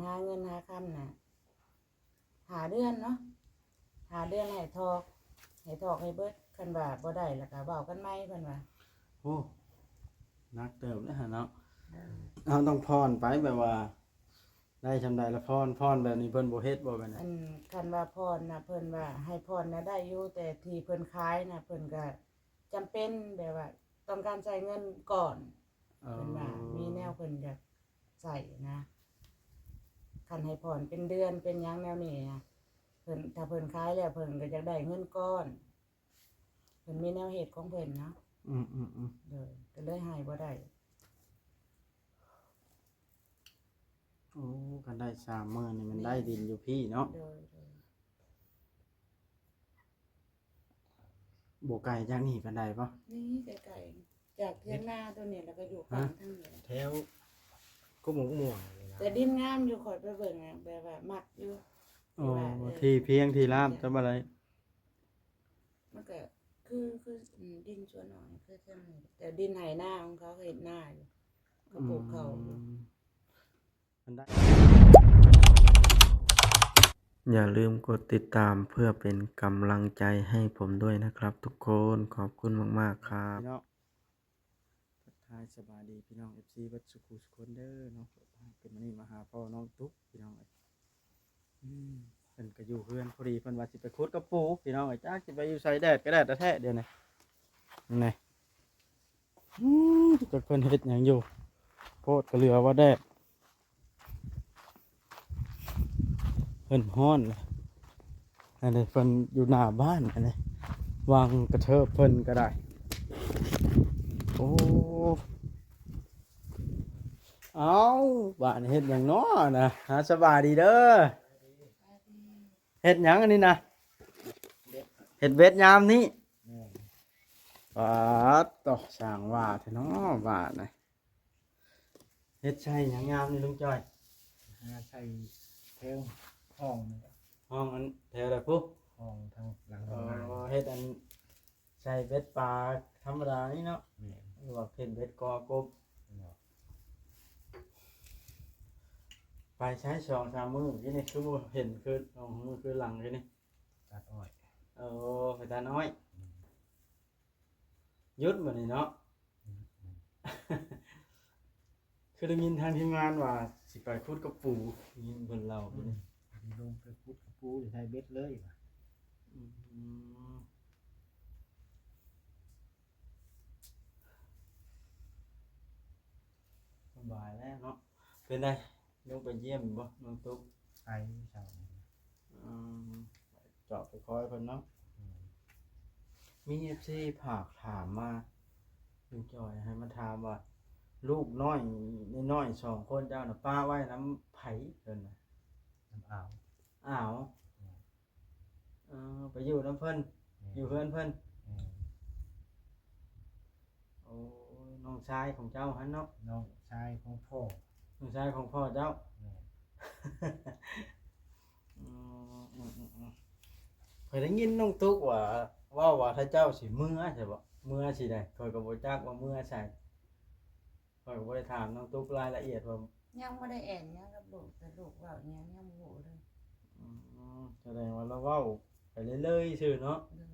ຫາເງິນຫາຄຳນະ ຫ້າເດືອນເນາະ ຫ້າເດືອນໃຫ້ຖອກ ໃຫ້ຖອກໃຫ້ເບິດ ຄັນວ່າບໍ່ໄດ້ແລ້ວກໍເວົ້າກັນໃໝ່ ເພິ່ນວ່າ. ໂອ້ ໜັກເຕີບເດ້ຫັ້ນເນາະ. ເອີ ເຮົາຕ້ອງຜ່ອນໄປ ແບບວ່າໄດ້ຊ່ຳໃດລະຜ່ອນ ຜ່ອນແບບນີ້ເພິ່ນບໍ່ເຮັດບໍ່ ແບບນັ້ນ? ອັນ ຄັນວ່າຜ່ອນນະ ເພິ່ນວ່າໃຫ້ຜ່ອນນະໄດ້ຢູ່ ແຕ່ທີ່ເພິ່ນຂາຍນະ ເພິ່ນກໍຈຳເປັນ ແບບວ່າຕ້ອງການໃຊ້ເງິນກ່ອນ. ເອີ ເພິ່ນວ່າມີແນວເພິ່ນຢາກໃຊ້ນະ ຄັນໃຫ້ຜ່ອນເປັນເດືອນເປັນຫຍັງແນວນີ້ນະ ເພິ່ນ ຖ້າເພິ່ນຂາຍແລ້ວເພິ່ນກໍຢາກໄດ້ເງິນກ່ອນ ເພິ່ນມີແນວເຮັດຂອງເພິ່ນເນາະ. ອືມໆໆ ໂດຍ ກໍເລີຍໃຫ້ບໍ່ໄດ້. ໂອ້ ຄັນໄດ້ສາມໝື່ນນີ້ມັນໄດ້ດິນຢູ່ພີ້ເນາະ. ໂດຍໆ ບໍ່ໄກຈາກນີ້ປານໃດບໍ່? ນີ້ໃກ້ໆ ຈາກຖຽງນາຕົວນີ້ ແລ້ວກໍຢູ່ຝັ່ງທາງນີ້ ແຖວກົກໝົກມ່ວງນີ້ນະ. ແຕ່ດິນງາມຢູ່ ຂ້ອຍໄປເບິ່ງນະ ແບບວ່າມັກຢູ່. ໂອ້ ທີ່ພຽງທີ່ລາບຈະບໍ່ໄດ້ ມັນກໍຄື ຄື ອືມ ດິນສ່ວນໜ້ອຍຄືທາງນີ້ ແຕ່ດິນໄຮ່ນາຂອງເຂົາເຮັດນາຢູ່ ເຂົາປູກເຂົ້າຢູ່. ອືມ ມັນໄດ້ ຢ່າລືມກົດຕິດຕາມເພື່ອເປັນກຳລັງໃຈໃຫ້ຜົມດ້ວຍນະຄັບທຸກຄົນ. ຂອບຄຸນມາກໆຄັບ. ພີ່ນ້ອງ ທັກທາຍສະບາຍດີພີ່ນ້ອງ ເອັຟຊີ ເບິດສູ່ຜູ້ສູ່ຄົນເດີເນາະ. ຄືມື້ນີ້ມາຫາພໍ່ນ້ອງຕຸກພີ່ນ້ອງເອີຍ. ອືມ ເພິ່ນກໍຢູ່ເຮືອນພໍດີ ເພິ່ນວ່າຊິໄປຂຸດກະປູພີ່ນ້ອງເອີຍ. ຈັກຊິໄປຢູ່ໃສ ແດດກໍແດດແທ້ໆ ດຽວນີ້ ນີ້ ອືມ ຈັກເພິ່ນເຮັດຫຍັງຢູ່ ໂພດກະເຫຼືອວ່າແດດ ເພິ່ນຮ້ອນ. ອັນນີ້ເພິ່ນຢູ່ໜ້າບ້ານ ອັນນີ້ວາງກະເທີບເພິ່ນກໍໄດ້. ໂອ້ ເອົ້າ ບ້ານເຮັດຫຍັງເນາະນະ? ຫາ ສະບາຍດີເດີ. ເຮັດຫຍັງອັນນີ້ນະ? ເຮັດເບັດຍາມນີ້? ແມ່ນ. ປາດໂທ້ ຊ່າງວ່າແທ້ເນາະ ບ້ານນະ. ເຮັດໃສ່ຫຍັງຍາມນີ້ລຸງຈ້ອຍ? ຫາໃສ່ແຖວຫ້ອງນີ້ແຫຼະ. ຫ້ອງອັນແຖວໃດພຸ້ນ? ຫ້ອງທາງຫຼັງ. ອໍ ເຮັດອັນໃສ່ເບັດປາທຳມະດານີ້ເນາະ? ແມ່ນ. ຫຼືວ່າເປັນເບັດກໍກົບ? ເນາະ. ໄປໃສສອງສາມມື້ນີ້ ຄືບໍ່ເຫັນຄື ສອງສາມມື້ຄືຫຼັງນີ້? ຕັດອ້ອຍ. ໂອ້ ໄປຕັດອ້ອຍ. ແມ່ນ. ຢຸດມື້ນີ້ເນາະ. ອືມ ຄືໄດ້ຍິນທາງທີມງານວ່າຊິໄປຂຸດກະປູ ໄດ້ຍິນເພິ່ນເລົ່າຢູ່ນີ້. ອືມ ຊິລົງໄປຂຸດກະປູ ຊິໃສ່ເບັດເລີຍວ່າ. ອືມ ສະບາຍແລ້ວເນາະ. ເປັນໃດ ລົງໄປຢ້ຽມບໍ່ນ້ອງຕຸກ? ໄປເຊົ້ານີ້. ອືມ ເຈາະໄປຄອຍເພິ່ນເນາະ. ອືມ ມີເອັຟຊີຝາກຖາມມາ ລຸງຈ່ອຍໃຫ້ມາຖາມວ່າ ລູກນ້ອຍນ້ອຍໆສອງຄົນເຈົ້ານະ ປະໄວ້ນຳໃຜເພິ່ນນະ? ນຳອາວ. ອາວ. ແມ່ນ. ເອີ ໄປຢູ່ນຳເພິ່ນ. ແມ່ນ. ຢູ່ເຮືອນເພິ່ນ. ແມ່ນ. ໂອ້ຍ ນ້ອງຊາຍຂອງເຈົ້າຫັ້ນເນາະ? ນ້ອງຊາຍຂອງພໍ່. ນ້ອງຊາຍຂອງພໍ່ເຈົ້າ? ແມ່ນ. ອືມ ອືມ ອືມ ອືມ ຂ້ອຍໄດ້ຍິນນ້ອງຕຸກວ່າ ເວົ້າວ່າຖ້າເຈົ້າຊິເມືອ ໃຊ່ບໍ່? ເມືອຊິໃດ? ຂ້ອຍກໍບໍ່ຈັກວ່າເມືອໃສ. ຂ້ອຍກໍບໍ່ໄດ້ຖາມນ້ອງຕຸກລາຍລະອຽດວ່າ ຍັງບໍ່ໄດ້ແອນຫຍັງກັບລູກ ແຕ່ລູກເວົ້າຫຍັງຍັງບໍ່ຮູ້ເລີຍ. ອືມ ສະແດງວ່າລາວເວົ້າໄປເລື້ອຍໆຊື່ເນາະ. ໂດຍ.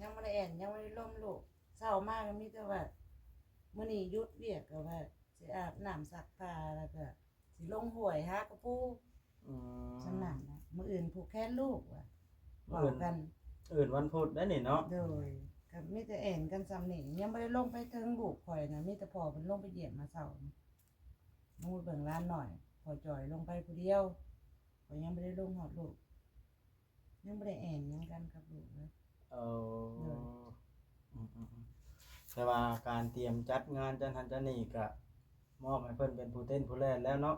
ຍັງບໍ່ໄດ້ແອນ ຍັງບໍ່ໄດ້ລົມລູກ. ເຊົ້າມາກໍມີແຕ່ວ່າ ມື້ນີ້ຢຸດວຽກ ກໍວ່າຊິອາບນ້ຳຊັກຜ້າ ແລ້ວກໍຊິລົງຫ້ວຍຫາກະປູ. ອືມ ສ່ຳນັ້ນນະ. ມື້ອື່ນຜູກແຂນລູກວ່າ ເວົ້າກັນ. ມື້ອື່ນວັນພຸດໄດ໋ນີ້ເນາະ. ໂດຍ. ກໍມີແຕ່ແອນກັນສ່ຳນີ້ ຍັງບໍ່ໄດ້ລົງໄປເຖິງລູກຂ້ອຍນະ ມີແຕ່ພໍ່ເພິ່ນລົງໄປຢ້ຽມມາເຊົ້ານີ້ ລົງໄປເບິ່ງຫຼານນ້ອຍ. ພໍ່ຈ່ອຍລົງໄປຜູ້ດຽວ ຂ້ອຍຍັງບໍ່ໄດ້ລົງຮອດລູກ. ຍັງບໍ່ໄດ້ແອນຫຍັງກັນກັບລູກເລີຍ. ເອີ ໂດຍ. ອືມໆໆ ແຕ່ວ່າການຕຽມຈັດງານຈັດຫັ້ນຈັດນີ້ກະມອບໃຫ້ເພິ່ນເປັນຜູ້ເຕັ້ນຜູ້ແລ່ນແລ້ວເນາະ.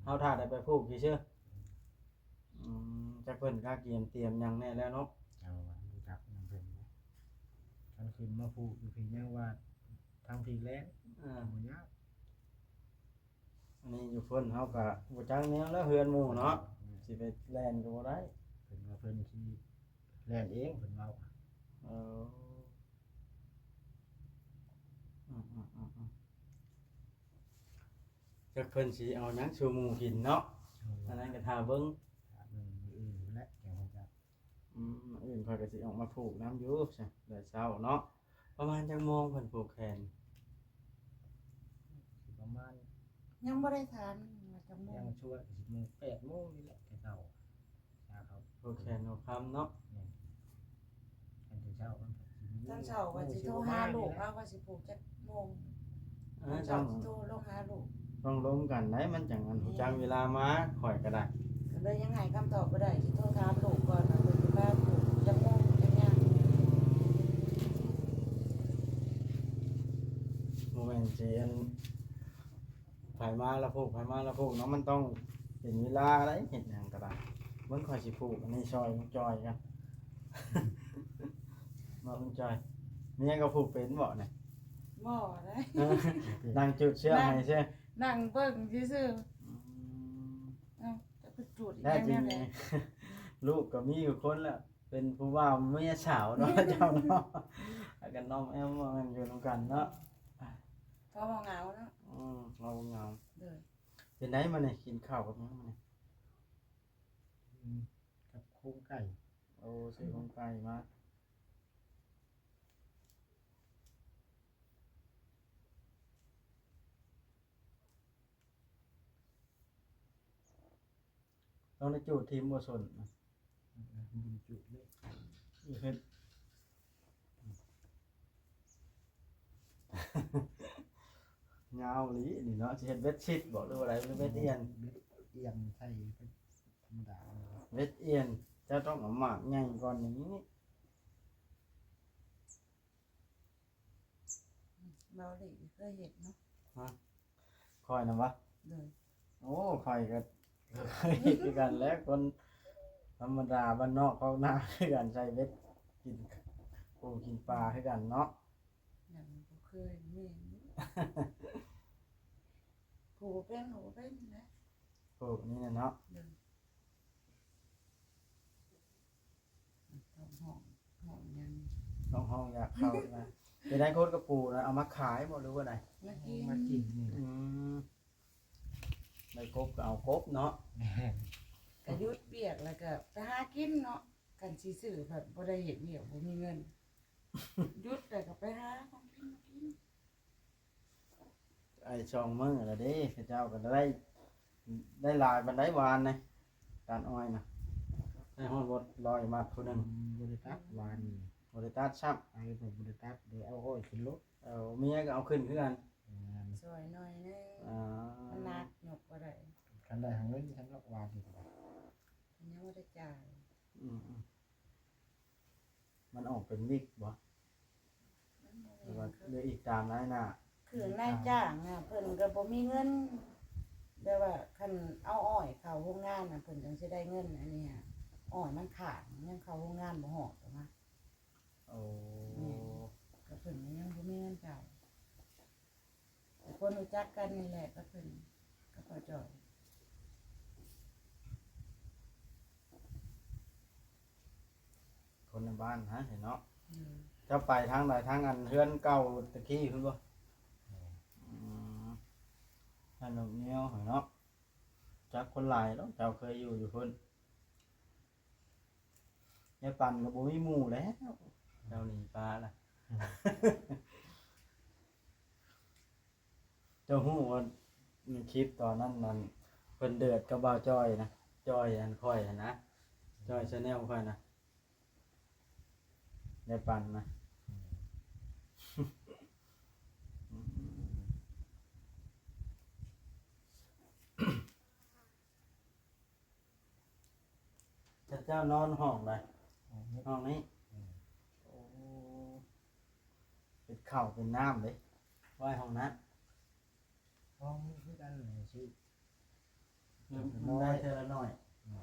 ເຮົາຖ້າແຕ່ໄປຜູກຊື່ໆ. ອືມ ຈັກເພິ່ນກະກຽມຕຽມຫຍັງແດ່ແລ້ວເນາະ. ເຈົ້າວ່າຮູ້ຈັກນຳເພິ່ນເດ້ ຄັນຂຶ້ນມາຜູກຢູ່ພີ້ຍັງວ່າທາງພີ້ແລ້ວ. ອ່າ ບໍ່ຍາກ. ອັນນີ້ຢູ່ພຸ້ນເຮົາກະບໍ່ຈັກແນວແລ້ວ ເຮືອນໝູ່ເນາະ. ແມ່ນ. ຊິໄປແລ່ນກໍບໍ່ໄດ້ ເພິ່ນວ່າເພິ່ນຊິແລ່ນເອງ ເພິ່ນເວົ້າ. ເອີ ອືມໆໆໆ ເ ຈັກເພິ່ນຊິເອົາຫຍັງສູ່ໝູ່ກິນເນາະ. ອືມ ອັນນັ້ນກໍຖ້າເບິ່ງ ຖ້າເບິ່ງມື້ອື່ນພຸ້ນແຫຼະ ຈັ່ງຮູ້ຈັກ. ອືມ ມື້ອື່ນຂ້ອຍກໍຊິອອກມາຜູກນຳຢູ່ຊະ ແຕ່ເຊົ້າເນາະ. ປະມານຈັກໂມງເພິ່ນຜູກແຂນ? ປະມານ ຍັງບໍ່ໄດ້ຖາມວ່າຈັກໂມງ ຍັງຊວນ ສິບໂມງ ແປດໂມງນີ້ແຫຼະ ແຕ່ເຊົ້າ. ຖ້າເຂົາ ໂອເຄ ໂນຄຳເນາະ. ແມ່ນ ຄັນແຕ່ເຊົ້າມັນກໍຊິມີ ຕອນເຊົ້າວ່າຊິໂທຫາລູກ ວ່າຊິຜູກຈັກໂມງ. ເອີ ຕອນເຊົ້າຊິໂທລົງຫາລູກ ຕ້ອງລົມກັນໄດ໋ ມັນຈັ່ງອັນຮູ້ຈັກເວລາມາ. ຂ້ອຍກໍໄດ້ ກໍເລີຍຍັງໃຫ້ຄຳຕອບບໍ່ໄດ້ ຊິໂທຖາມລູກກ່ອນວ່າເພິ່ນຊິມາຜູກຈັກໂມງຈັກຍາມ. ບໍ່ແມ່ນຊິອັນ ໃຜມາລະຜູກ ໃຜມາລະຜູກເນາະ ມັນຕ້ອງເປັນເວລາໄດ໋ ເຮັດຫຍັງກໍໄດ້. ເບິ່ງຂ້ອຍຊິຜູກອັນນີ້ຊ່ອຍລຸງຈ່ອຍກັນເນາະ. ລຸງຈ່ອຍ ເມຍກໍຜູກເປັນບໍ່ນີ້? ບໍ່ໄດ໋ ເອີ ນັ່ງຈູດເຊືອກໃຫ້ຊື່ ນັ່ງເບິ່ງຊື່ໆ. ອືມ ເອົ້າ ຈະໄປຈູດອີ່ຫຍັງແນວໃດ? ລູກກໍມີຢູ່ຄົນລະ ເປັນຜູ້ບ່າວເມຍສາວເນາະ ເຈົ້າເນາະ. ພາກັນນ້ອມແອ້ມ ຢູ່ນຳກັນເນາະ ພໍບໍ່ເຫງົາເນາະ. ອືມ ພໍບໍ່ເຫງົາ. ໂດຍ ເປັນໃດມື້ນີ້ ກິນເຂົ້າກັບຫຍັງມື້ນີ້? ອືມ ກັບໂຄງໄກ່. ໂອ້ ຊື້ໂຄງໄກ່ມາ. ຕ້ອງໄດ້ຈູດຖິ້ມບໍ່ສົນນະ. ເອີ ບໍ່ໄດ້ຈູດເລີຍ ເຮັດ ຍາວອີ່ຫຼີນີ້ເນາະ. ຊິເຮັດເບັດຊິດບໍ່ ຫຼືວ່າໃດ? ເບັດອຽນ ເບັດອຽນໃສ່ ທຳມະດາ ເບັດອຽນ ເຈົ້າຕ້ອງເອົາໝາກໃຫຍ່ກ່ອນນີ້. ເບົາຫຼີເຄີຍເຮັດເນາະ. ຮະ? ຂ້ອຍນະຫວາ? ໂດຍ. ໂອ້ ຂ້ອຍກໍເຄີຍເຮັດຄືກັນແຫຼະ ຄົນທຳມະດາບ້ານນອກຄອກນາຄືກັນ ໃສ່ເບັດກິນປູກິນປາຄືກັນເນາະ. ຍັງບໍ່ເຄີຍ ແມ່ນຢູ່ ຜູ້ບໍ່ເປັນ ຜູ້ບໍ່ເປັນແຫຼະ ຜູ້ນີ້ນະເນາະ. ໂດຍ. ຕ້ອງຮ້ອງ ຮ້ອງຫຍັງ ຕ້ອງຮ້ອງຢາກເຂົ້ານະ. ເປັນໄດ ຄົນກະປູນະ ເອົາມາຂາຍບໍ່ ຫຼືວ່າໃດ? ມາກິນ ມາກິນນີ້. ອືມ ໄດ້ກົບກໍເອົາກົບເນາະ. ແມ່ນ ກະຢຸດວຽກແລ້ວກະໄປຫາກິນເນາະ. ຄັນຊິຊື້ພັດບໍ່ໄດ້ເຮັດວຽກ ບໍ່ມີເງິນ ຢຸດແລ້ວກໍໄປຫາຂອງກິນມາກິນ. ໄອ້ສອງມື້ລະເດ້ ເຂົາເຈົ້າກໍໄດ້ ໄດ້ຫຼາຍປານໃດຫວານນະ ຕານອ້ອຍນະ? ໄດ້ຮອດບໍ່ ຮ້ອຍມັດຜູ້ໜຶ່ງ. ອືມ ບໍ່ໄດ້ຕັດຫວານນີ້ ບໍ່ໄດ້ຕັດຊ້ຳ. ໄອ້ກໍບໍ່ໄດ້ຕັດ ໄດ້ເອົາອ້ອຍຂຶ້ນລົດ. ເອົາ ເມຍກໍເອົາຂຶ້ນຄືກັນ. ແມ່ນ ຊ່ອຍໜ້ອຍໜຶ່ງ. ອ່າ ມັນໜັກ ຍົກບໍ່ໄດ້. ຄັນໄດ້ຫາເງິນຊັ້ນເນາະ ຫວານນີ້ກໍໄດ້ ຍັງບໍ່ໄດ້ຈ່າຍ. ອືມໆ. ມັນອອກເປັນວິກບໍ່? ມັນບໍ່ແມ່ນ ຫຼືວ່າ ຄື ຫຼືອີງຕາມນາຍໜ້າ? ຄືນາຍຈ້າງນະ ເພິ່ນກໍບໍ່ມີເງິນ ແບບວ່າຄັນເອົາອ້ອຍເຂົ້າໂຮງງານນະ ເພິ່ນຈັ່ງຊິໄດ້ເງິນ. ອັນນີ້ຫະ ອ້ອຍມັນຄ້າງ ຍັງເຂົ້າໂຮງງານບໍ່ຮອດ ປະມານ. ໂອ້ ແມ່ນ ກໍເພິ່ນກໍຍັງບໍ່ມີເງິນຈ່າຍ. ແຕ່ຄົນຮູ້ຈັກກັນນີ້ແຫຼະກັບເພິ່ນ ກັບພໍ່ຈ່ອຍ ຄົນໃນບ້ານຫັ້ນເນາະ. ອືມ ເຈົ້າໄປທາງໃດ? ທາງອັນເຮືອນເກົ່າແຕ່ກີ້ພຸ້ນບໍ່? ແມ່ນ. ອືມ ອັນນົກແນວຫັ້ນເນາະ ຈັກຄົນຫຼາຍເນາະ ເຈົ້າເຄີຍຢູ່ຢູ່ພຸ້ນ. ຍາຍປັນກໍບໍ່ມີໝູ່ແລ້ວ ເຈົ້າໜີປາລະ. ເຈົ້າຮູ້ວ່າໃນຄລິບຕອນນັ້ນນັ້ນ ເພິ່ນເດືອດກັບບ່າວຈ້ອຍນະ ຈ້ອຍອັນຂ້ອຍຫັ້ນນະ ຈ້ອຍແຊນແນວຂ້ອຍນະ ຍາຍປັນນະ. ອືມ. ເຈົ້ານອນຫ້ອງໃດ? ຫ້ອງນີ້ ຫ້ອງນີ້. ອືມ. ໂອ້ ເປັນເຂົ້າເປັນນ້ຳເດ້ ໄວ້ຫ້ອງນັ້ນ. ຫ້ອງນີ້ຄືກັນແຫຼະ ຊື້ ມັນໄດ້ເທື່ອລະໜ້ອຍ. ອືມ.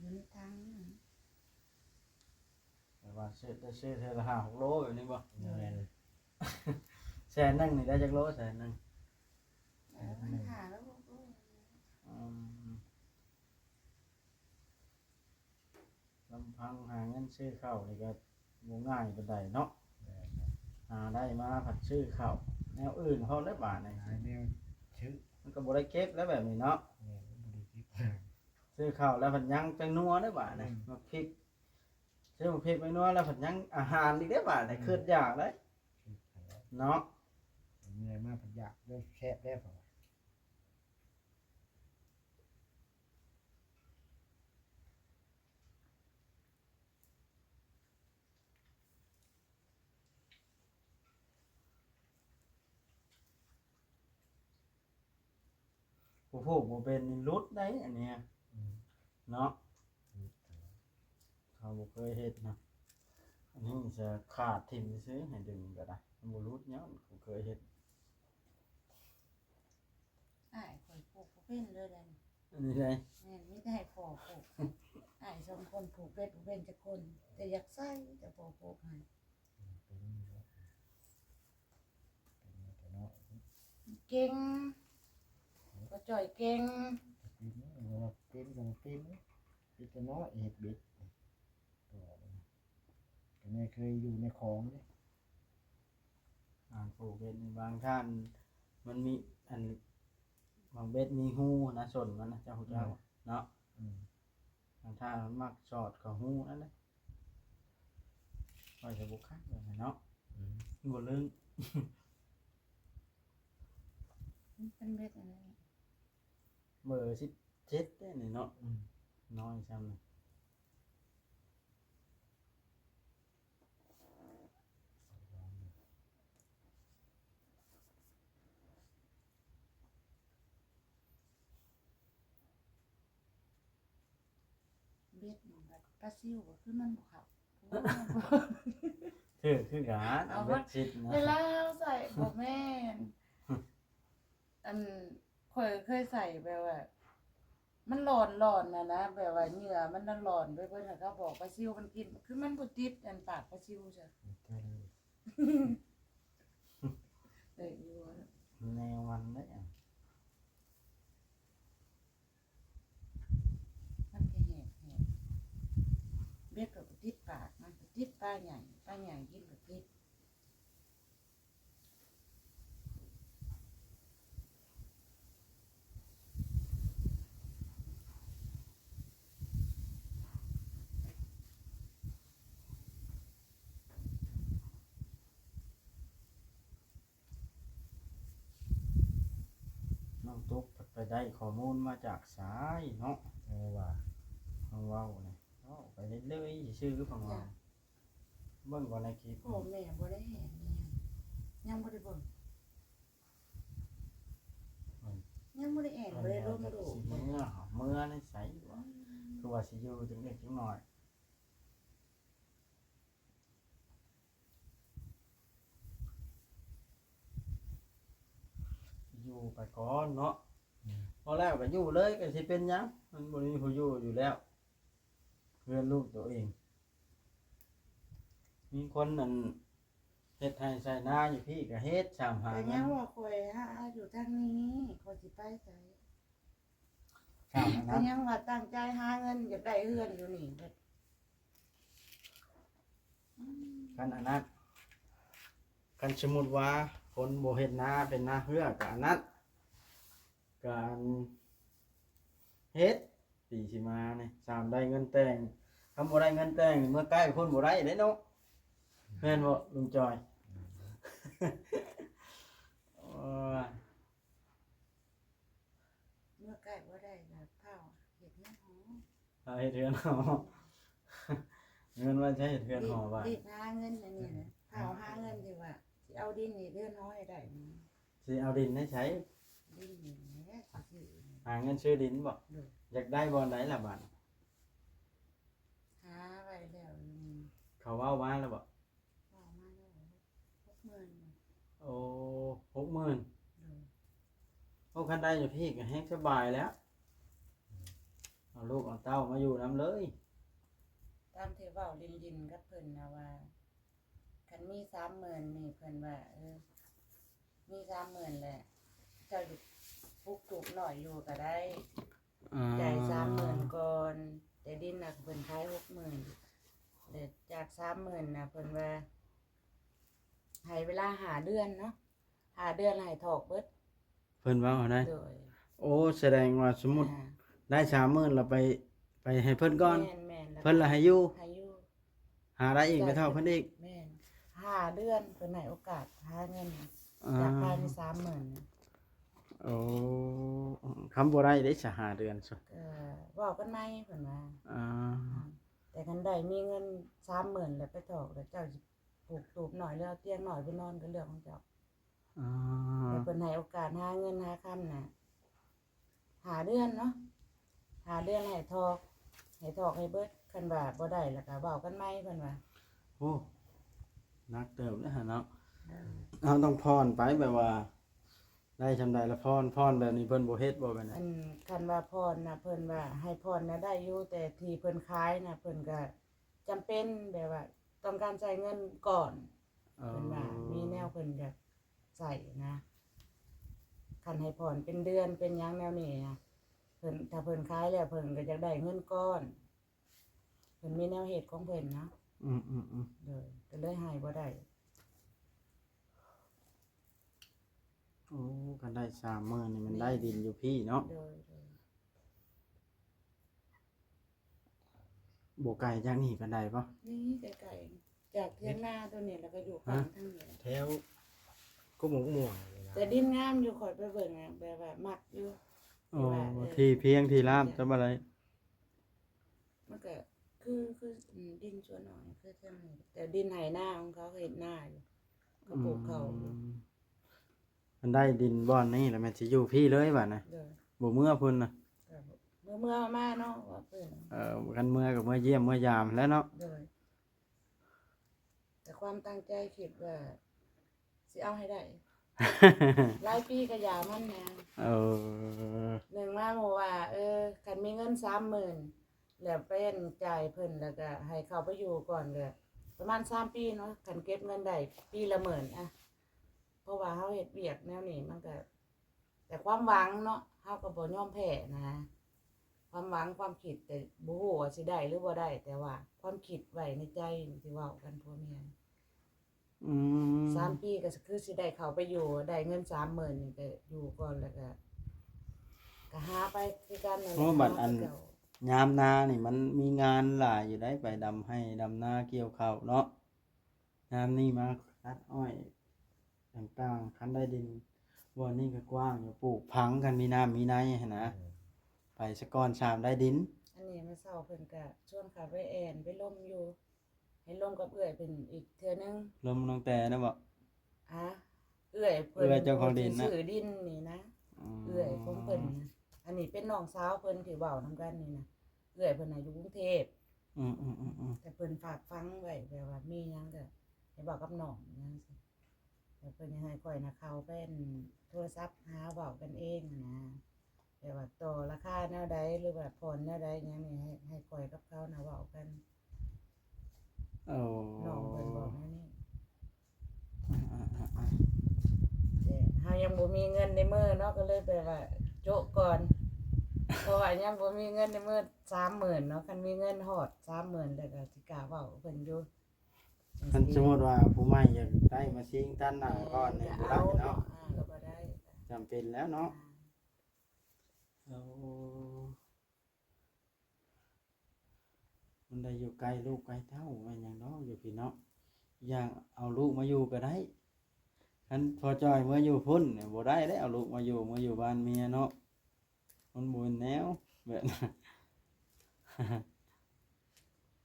ອໍ ຢູ່ໃນຖັງ. ແຕ່ວ່າຊື້ ໄດ້ຊື້ເທື່ອລະຫ້າຫົກໂລແບບນີ້ບໍ່? ແມ່ນ. ແສນໜຶ່ງນີ້ໄດ້ຈັກໂລ? ແສນໜຶ່ງ ເອີ ມັນຫ້າໂລຫົກໂລ. ອືມ. ລຳພັງຫາເງິນຊື້ເຂົ້ານີ້ກໍບໍ່ງ່າຍປານໃດເນາະ. ແມ່ນ. ຫາໄດ້ມາພັດຊື້ເຂົ້າ. ນວອື່ນພ້ອມແລ້ວບາດນີ້ ຫຼາຍແນວຊື້ ມັນກໍບໍ່ໄດ້ເກັບແລ້ວແບບນີ້ເນາະ ແມ່ນ ບໍ່ໄດ້ເກັບ ຊື້ເຂົ້າແລ້ວພັດຍັງຈັກໜ່ວຍເດ້ບາດນີ້ ອືມ ໝາກພິກ ຊື້ໝາກພິກໝາກນົວແລ້ວພັດຍັງອາຫານອີກເດ້ບາດນີ້ ອືມ ຄຶດຢາກເດ້ ຄຶດຢາກ ເນາະ ເມື່ອຍມາພັດຢາກ ແລ້ວແຊບແລ້ວ ຜູ້ຜູກບໍ່ເປັນນີ້ຫຼຸດໄດ໋ອັນນີ້ ອືມ ເນາະ ເຮົາບໍ່ເຄີຍເຮັດນະ ອັນນີ້ຈະຂາດຖິ້ມຊື່ໆ ໃຫ້ດຶງກໍໄດ້ ມັນບໍ່ຫຼຸດ ຍ້ອນບໍ່ເຄີຍເຮັດ. ອ້າຍຂ້ອຍຜູກບໍ່ເປັນເລີຍເດ ອັນນີ້ໃດ ແມ່ນ ມີແຕ່ໃຫ້ພໍ່ຜູກ ອ້າຍສອງຄົນຜູກເບັດບໍ່ເປັນຈັກຄົນ ແຕ່ຢາກໃສ່ ແຕ່ພໍ່ຜູກໃຫ້ ເປັນຢູ່ແລ້ວ ເປັນມາແຕ່ນ້ອຍ ເກັ່ງ ພໍ່ຈ້ອຍເກັ່ງ ເປັນ ເປັນກໍເປັນ ເປັນແຕ່ນ້ອຍເຮັດເບັດ ກໍແມ່ເຄີຍຢູ່ໃນຂອງເດ້ ອ່າ ຜູກເບັດນີ້ ບາງທ່ານມັນມີອັນ ບາງເບັດມີຮູນະ ສົ້ນມັນນະ ເຈົ້າຮູ້ຈັກ ອືມ ເນາະ ອືມ ບາງທ່ານມັນມັກສອດເຂົ້າຮູນັ້ນນະ ຂ້ອຍກໍບໍ່ຄັກເລີຍເນາະ ອືມ ບໍ່ລຶ້ງ ມັນເປັນເບັດອັນນັ້ນ ເບີສິບເຈັດເດ້ນີ້ເນາະ ອືມ ນ້ອຍຊ່ຳນີ້ ເບັດມັນບັດປາຊິວກໍຄືມັນບໍ່ເຂົ້າ ຖືກຄືກັນ ເອົາ ເບັດຊິດນະ ເວລາເຮົາໃສ່ ບໍ່ແມ່ນ ອັນ ຂ້ອຍເຄີຍໃສ່ແບບວ່າ ມັນຫຼອນໆ ຫັ້ນນະ ແບບວ່າເຫຍື່ອມັນຫຼອນໄປເບິດ ແລ້ວເຂົາບອກປາຊິວມັນກິນ ຄືມັນບໍ່ຕິດອັນປາກປາຊິວຊະ ເອີ ແນວມັນເດ້ ມັນກໍແຫບໆ ເບັດກໍບໍ່ຕິດປາກ ມັນກໍຕິດປາໃຫຍ່ ປາໃຫຍ່ກິນກໍຕິດ. ນ້ອງຕຸກໄປໄດ້ຂໍ້ມູນມາຈາກໃສເນາະ? ເອີ ວ່າ ເຮົາເວົ້ານີ້ ເວົ້າໄປເລື້ອຍໆຊື່ໆ ເພິ່ນວ່າ ເບິ່ງກ່ອນໃນຄລິບ ພໍ່ແມ່ບໍ່ໄດ້ແອນອີຫຍັງ ຍັງບໍ່ໄດ້ເບິ່ງ ອືມ ຍັງບໍ່ໄດ້ແອນ ບໍ່ໄດ້ລົມດູ ເມື່ອ ເມື່ອໃນໃສວະ ອືມ ຄືວ່າຊິຢູ່ຈັກນິດຈັກໜ້ອຍ ຢູ່ໄປກ່ອນເນາະ ອືມ ພໍແລ້ວກໍຢູ່ເລີຍ ກໍຊິເປັນຫຍັງ ມັນບໍ່ມີຜູ້ຢູ່ຢູ່ແລ້ວ ເຮືອນລູກໂຕເອງ ມີຄົນນັ້ນເຮັດໄຮ່ໄຖນາຢູ່ພີ້ກໍເຮັດ ຊາມຫາເງິນ ກໍຍັງວ່າຂ້ອຍຫາຢູ່ທາງນີ້ ຂ້ອຍຊິໄປໃສ ຊາມອັນນັ້ນ ກໍຍັງວ່າຕັ້ງໃຈຫາເງິນ ຢາກໄດ້ເຮືອນຢູ່ນີ້ ອືມ ຄັນອັນນັ້ນ ຄັນສົມມຸດວ່າຄົນບໍ່ເຮັດນາ ເປັນນາເຮືອ ກໍອັນນັ້ນ ການເຮັດປີຊິມານີ້ ຊາມໄດ້ເງິນແຕ່ງ ຄັນບໍ່ໄດ້ເງິນແຕ່ງນີ້ ເມືອໃກ້ຄົນບໍ່ໄດ້ເດ້ເນາະ ແມ່ນບໍ່ລຸງຈອຍ? ໂອ້ຍ ເມືອໃກ້ບໍ່ໄດ້ກໍພາວເຮັດເຮືອນຫໍ ພາວເຮັດເຮືອນຫໍ ເງິນໄວ້ໃຊ້ເຮັດເຮືອນຫໍ ເຮັດ ບາດ ເຮັດຫາເງິນອັນນີ້ນະ ພາວຫາເງິນທີ່ວ່າຊິເອົາດິນເຮັດເຮືອນຫໍໃຫ້ໄດ້ ຊິເອົາດິນໃນໃສ? ດິນນີ້ແຫຼະຊິຊື້ ຫາເງິນຊື້ດິນບໍ່? ໂດຍ ຢາກໄດ້ບ່ອນໃດລະບາດ? ຫາໄວ້ແລ້ວຢູ່ນີ້ ເຂົາເວົ້າມາແລ້ວບໍ່? ເວົ້າມາແລ້ວ ຫົກໝື່ນ ໂອ້ ຫົກໝື່ນ ໂດຍ ໂອ້ ຄັນໄດ້ຢູ່ພີ້ກໍແຮງສະບາຍແລ້ວ ເອົາລູກເອົາເຕົ້າມາຢູ່ນຳເລີຍ ຕາມທີ່ເວົ້າຫຼິ້ນໆກັບເພິ່ນນະວ່າ ຄັນມີສາມໝື່ນນີ້ ເພິ່ນວ່າ ເອີ ມີສາມໝື່ນແຫຼະ ເຈົ້າຢູ່ປຸກລູກນ້ອຍຢູ່ກໍໄດ້ ຈ່າຍສາມໝື່ນກ່ອນ ແຕ່ດິນນະເພິ່ນຂາຍຫົກໝື່ນ ແລະຈາກສາມໝື່ນນະ ເພິ່ນວ່າໃຫ້ເວລາຫ້າເດືອນເນາະ ຫ້າເດືອນໃຫ້ຖອກເບິດ. ເພິ່ນເວົ້າຫັ້ນນະ. ໂດຍ. ໂອ້ ສະແດງວ່າສົມມຸດ ອ່າ ໄດ້ສາມໝື່ນ ແລ້ວໄປ ໄປໃຫ້ເພິ່ນກ່ອນ. ແມ່ນໆ ເພິ່ນລະໃຫ້ຢູ່ ໃຫ້ຢູ່ ຫາໄດ້ອີກ ໄປຖອກເພິ່ນອີກ. ແມ່ນ ຫ້າເດືອນ ເພິ່ນໃຫ້ໂອກາດຫາເງິນ ອ່າ ຈາກພາຍໃນສາມໝື່ນ. ໂອ້ ຄຳບໍ່ໄດ້ເດ້ສະ ຫ້າເດືອນຊະ ກໍເວົ້າກັນໃໝ່ ເພິ່ນວ່າ. ອ່າ ແຕ່ຄັນໄດ້ມີເງິນສາມໝື່ນ ແລ້ວໄປຖອກ ແລ້ວເຈົ້າຊິປູກຕູບໜ້ອຍ ຫຼືເອົາຕຽງໜ້ອຍໄປນອນ ກໍເລື່ອງຂອງເຈົ້າ. ອ່າ ແຕ່ເພິ່ນໃຫ້ໂອກາດຫາເງິນຫາຄຳນະ ຫ້າເດືອນເນາະ ຫ້າເດືອນໃຫ້ຖອກ ໃຫ້ຖອກໃຫ້ເບິດ ຄັນວ່າບໍ່ໄດ້ລະກະເວົ້າກັນໃໝ່ ເພິ່ນວ່າ. ໂອ້ ໜັກເຕີບເດ້ຫັ້ນເນາະ. ເອີ ເຮົາຕ້ອງຜ່ອນໄປ ແບບວ່າໄດ້ຊ່ຳໃດລະຜ່ອນ ຜ່ອນແບບນີ້ເພິ່ນບໍ່ເຮັດບໍ່ ແບບນັ້ນ? ອັນ ຄັນວ່າຜ່ອນນະ ເພິ່ນວ່າໃຫ້ຜ່ອນນະໄດ້ຢູ່ ແຕ່ທີ່ເພິ່ນຂາຍນະ ເພິ່ນກະຈຳເປັນ ແບບວ່າຕ້ອງການໃຊ້ເງິນກ່ອນ. ເອີ ເພິ່ນວ່າມີແນວເພິ່ນຢາກໃຊ້ນະ ຄັນໃຫ້ຜ່ອນເປັນເດືອນເປັນຫຍັງແນວນີ້ນະ ເພິ່ນ ຖ້າເພິ່ນຂາຍແລ້ວ ເພິ່ນກໍຢາກໄດ້ເງິນກ້ອນ ເພິ່ນມີແນວເຮັດຂອງເພິ່ນເນາະ. ອືມໆໆ ໂດຍ ກໍເລີຍໃຫ້ບໍ່ໄດ້. ໂອ້ ຄັນໄດ້ສາມໝື່ນນີ້ມັນໄດ້ດິນຢູ່ພີ້ເນາະ. ໂດຍໆ. ບໍ່ໄກຈາກນີ້ປານໃດບໍ່? ນີ້ໃກ້ໆ ຈາກຖຽງນາຕົວນີ້ ແລ້ວກໍຢູ່ຝັ່ງທາງນີ້ ແຖວກົກໝົກມ່ວງນີ້ນະ. ແຕ່ດິນງາມຢູ່ ຂ້ອຍໄປເບິ່ງ ແບບວ່າມັກຢູ່. ອໍ ທີ່ພຽງທີ່ລາບ ຈຳບໍ່ໄດ້ ມັນກໍຄື ຄື ອືມ ດິນສ່ວນນ້ອຍຄືທາງນີ້ ແຕ່ດິນໄຮ່ນາຂອງເຂົາ ເຂົາເຮັດນາຢູ່ ເຂົາປູກເຂົ້າຢູ່. ອືມ ຄັນໄດ້ດິນບ່ອນນີ້ລະແມ່ນຊິຢູ່ພີ້ເລີຍບາດນະ. ໂດຍ. ບໍ່ເມືອພຸ້ນນະ? ກໍເມືອໆ ມາໆ ເນາະ ວ່າເພິ່ນ. ເອີ ຄັນເມືອກໍເມືອຢ້ຽມເມືອຢາມແຫຼະເນາະ. ໂດຍ. ແຕ່ຄວາມຕັ້ງໃຈຄິດວ່າຊິເອົາໃຫ້ໄດ້ ຫຼາຍປີກໍຢ່າມັນນະ. ເອີ ໜຶ່ງມາໝູ່ວ່າ ເອີ ຄັນມີເງິນສາມໝື່ນ ແລ້ວໄປອັນຈ່າຍເພິ່ນ ແລ້ວກໍໃຫ້ເຂົາໄປຢູ່ກ່ອນ ກໍປະມານສາມປີເນາະ ຄັນເກັບເງິນໄດ້ປີລະໝື່ນອະ. ເພາະວ່າເຮົາເຮັດວຽກແນວນີ້ ມັນກໍ ແຕ່ຄວາມຫວັງເນາະ ເຮົາກໍບໍ່ຍອມແພ້ນະ ຄວາມຫວັງ ຄວາມຄິດ ແຕ່ບໍ່ຮູ້ວ່າຊິໄດ້ຫຼືບໍ່ໄດ້ ແຕ່ວ່າຄວາມຄິດໄວ້ໃນໃຈ ທີ່ເວົ້າກັນຜົວເມຍ. ອືມ ສາມປີກໍຄືຊິໄດ້ເຂົ້າໄປຢູ່ ໄດ້ເງິນສາມໝື່ນນີ້ ກໍຢູ່ກ່ອນ ແລ້ວກໍ ກໍຫາໄປຄືກັນນັ້ນແຫຼະ. ໂອ້ ບັດອັນ ຍາມນານີ້ມັນມີງານຫຼາຍຢູ່ໃດ໋ ໄປດຳໄຮ່ດຳນາ ກ່ຽວເຂົ້າເນາະ. ຍາມນີ້ມາຕັດອ້ອຍຕ່າງໆ ຄັນໄດ້ດິນບ່ອນນີ້ກໍກວ້າງຢູ່ ປູກຝັງ ຄັນມີນ້ຳມີໃນຫັ້ນນະ. ເອີ ໄປສະກ່ອນ ສາມໄດ້ດິນ. ອັນນີ້ມື້ເຊົ້າເພິ່ນກະຊວນຂ້າໄປແອ່ນໄປລົມຢູ່ ໃຫ້ລົມກັບເອື້ອຍເພິ່ນອີກເທື່ອໜຶ່ງ. ລົມນ້ອງແຕ່ນະບໍ? ອາ ເອື້ອຍເພິ່ນ ເອື້ອຍເຈົ້າຂອງດິນນະ ຜູ້ທີ່ຊື້ດິນນີ້ນະ. ອໍ ເອື້ອຍຂອງເພິ່ນນະ ອັນນີ້ເປັນນ້ອງສາວເພິ່ນທີ່ເວົ້ານຳກັນນີ້ນະ ເອື້ອຍເພິ່ນນະຢູ່ກຸງເທບ. ອືມໆໆໆ ແຕ່ເພິ່ນຝາກຝັງໄວ້ ແບບວ່າມີຫຍັງກໍໃຫ້ເວົ້າກັບນ້ອງຫຍັງຊີ້ ແລ້ວເພິ່ນຍັງໃຫ້ຂ້ອຍນະເຂົ້າໄປອັນໂທລະສັບຫາເວົ້າກັນເອງຫັ້ນນະ ແບບວ່າຕໍ່ລາຄາແນວໃດ ຫຼືວ່າຜ່ອນແນວໃດຫຍັງນີ້ ໃຫ້ ໃຫ້ຂ້ອຍກັບເຂົານະເວົ້າກັນ. ໂອ້ ນ້ອງເພິ່ນບອກແນວນີ້. ອ່າໆ ແຕ່ເຮົາຍັງບໍ່ມີເງິນໃນມືເນາະ ກໍເລີຍແບບວ່າໂຈະກ່ອນ ເພາະວ່າຍັງບໍ່ມີເງິນໃນມືສາມໝື່ນເນາະ ຄັນມີເງິນຮອດສາມໝື່ນແລ້ວກໍຊິກ້າເວົ້າເພິ່ນຢູ່. ຄັນສົມມຸດວ່າຜູ້ໃໝ່ຢາກໄດ້ມາຊິງຕັດໜ້າກ່ອນນີ້ ກໍບໍ່ໄດ້ເນາະ. ອ່າ ກໍບໍ່ໄດ້ ຈຳເປັນແລ້ວເນາະ. ອ່າ ໂອ້ ມັນໄດ້ຢູ່ໃກ້ລູກໃກ້ເຕົ້າ ແມ່ນຫຍັງເນາະ ຢູ່ພີ້ເນາະ. ຢ່າງເອົາລູກມາຢູ່ກໍໄດ້ ຄັນພໍ່ຈ້ອຍເມືອຢູ່ພຸ້ນນີ້ ບໍ່ໄດ້ເດ້ ເອົາລູກມາຢູ່ ເມືອຢູ່ບ້ານເມຍເນາະ ມັນບໍ່ແມ່ນແນວແບບນັ້ນ.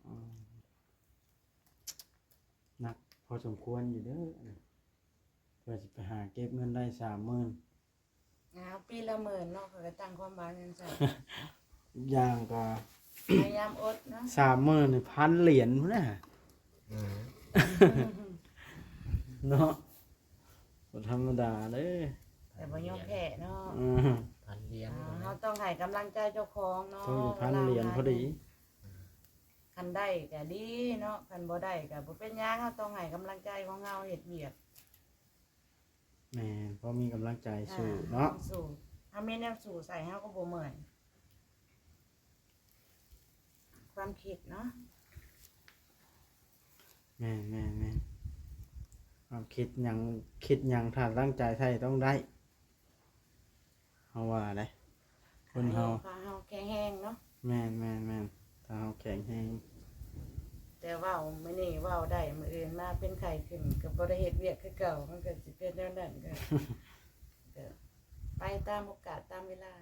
ອືມ ໜັກພໍສົມຄວນຢູ່ເດີ ເພື່ອຊິໄປຫາເກັບເງິນໄດ້ສາມໝື່ນ. ເອົາ ປີລະໝື່ນເນາະ ຂ້ອຍກໍຕັ້ງຄວາມຫວັງຈັ່ງຊັ້ນ. ຢ່າງກໍ ພະຍາຍາມອົດເນາະ. ສາມໝື່ນນີ້ ພັນຫຼຽນພຸ້ນນະ. ເອີ ເນາະ ບໍ່ທຳມະດາເດ້. ແຕ່ບໍ່ຍອມແພ້ເນາະ. ເອີ ພັນຫຼຽນ ອ່າ ເຮົາຕ້ອງໃຫ້ກຳລັງໃຈເຈົ້າຂອງເນາະ ຕ້ອງຢູ່ພັນຫຼຽນພໍດີ. ຄັນໄດ້ກໍດີເນາະ ຄັນບໍ່ໄດ້ກໍບໍ່ເປັນຫຍັງ ເຮົາຕ້ອງໃຫ້ກຳລັງໃຈຂອງເຮົາເຮັດວຽກ. ແມ່ນ ພໍມີກຳລັງໃຈ ອ່າ ສູ້ເນາະ ເຮົາສູ້ ເຮົາມີແນວສູ້ໃສ່ ເຮົາກໍບໍ່ເມື່ອຍ. ຄວາມຄິດເນາະ. ແມ່ນໆໆ. ຄິດຫຍັງ ຄິດຫຍັງ ຖ້າຕັ້ງໃຈໃສ່ຕ້ອງໄດ້ ເຮົາວ່າໄດ໋ ຄົນເຮົາ ຖ້າເຮົາແຂງແຮງເນາະ ແມ່ນໆໆ ຖ້າເຮົາແຂງແຮງ ແຕ່ເວົ້າມື້ນີ້ເວົ້າໄດ້ ມື້ອື່ນມາເປັນໄຂ້ຂຶ້ນ ກໍບໍ່ໄດ້ເຮັດວຽກຄືເກົ່າ ມັນກໍຊິເປັນແນວນັ້ນ ກໍ ກໍໄປຕາມໂອກາດຕາມເວລາ.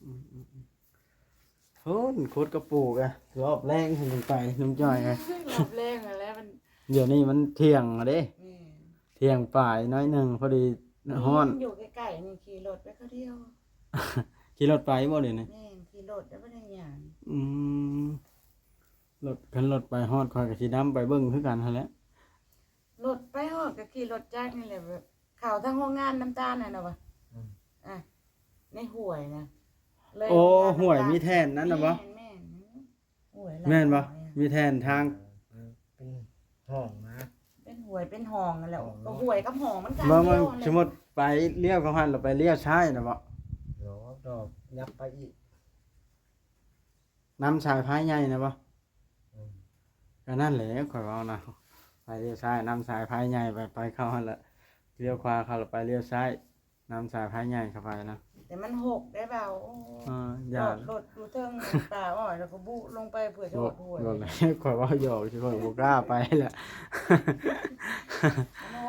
ອືມໆໆ ໂອ້ ຂຸດກະປູກອະ ລອບແລງເພິ່ນໄປ ລຸງຈ້ອຍອະ ລອບແລງຫັ້ນແຫຼະ ມັນ ດຽວນີ້ມັນທ່ຽງເດ້ ແມ່ນ ທ່ຽງປາຍໜ້ອຍໜຶ່ງ ພໍດີຮ້ອນ ຢູ່ໃກ້ໆ ນີ້ຂີ່ລົດໄປຄົນດຽວ ຂີ່ລົດໄປບໍ່ດຽວນີ້ ແມ່ນ ຂີ່ລົດແລ້ວບໍ່ໄດ້ຍ່າງ ອືມ ລົດ ຄັນລົດໄປຮອດ ຂ້ອຍກໍຊິນຳໄປເບິ່ງຄືກັນຫັ້ນແຫຼະ ລົດໄປຮອດກໍຂີ່ລົດຈັກນີ້ແຫຼະ ເຂົ້າທາງໂຮງງານນ້ຳຕານຫັ້ນນະວ່າ ອືມ ອ່ະ ໃນຫ້ວຍນະ ເລີຍ ໂອ້ ໂຮງງານນ້ຳຕານ ຫ້ວຍມີແທ່ນນັ້ນນະບໍ່ ແມ່ນໆ ຫ້ວຍ ແມ່ນບໍ່ ມີແທ່ນທາງ ເປັນຫ້ອງນະ ເປັນຫ້ວຍເປັນຫ້ອງຫັ້ນແຫຼະ ຫ້ອງ ກໍຫ້ວຍກັບຫ້ອງມັນກັນ ບໍ່ ດຽວ ສົມມຸດໄປລ້ຽວເຂົ້າຫັ້ນ ແລ້ວໄປລ້ຽວຊ້າຍນະບໍ່ ດອກ ດອກ ຍັບໄປອີກ ນຳສາຍໄຟໃຫຍ່ນະບໍ່ ອືມ ກໍນັ້ນແຫຼະຂ້ອຍເວົ້ານະ ໄປລ້ຽວຊ້າຍ ນຳສາຍໄຟໃຫຍ່ໄປ ໄປເຂົ້າຫັ້ນລະ ລ້ຽວຂວາເຂົ້າລະໄປລ້ຽວຊ້າຍ ນຳສາຍໄຟໃຫຍ່ເຂົ້າໄປນະ ແຕ່ມັນຫົກໄດ໋ບ່າວ ໂອ້ ອ່າ ຢ້ານ ຈອດລົດຢູ່ເທິງປ່າອ້ອຍ ແລ້ວກໍບຸລົງໄປເພື່ອຈະຮອດຫ້ວຍ ບໍ່ແມ່ນ ຂ້ອຍເວົ້າຫຍອກຊື່ ຂ້ອຍບໍ່ກ້າໄປລະ ມັນຫົ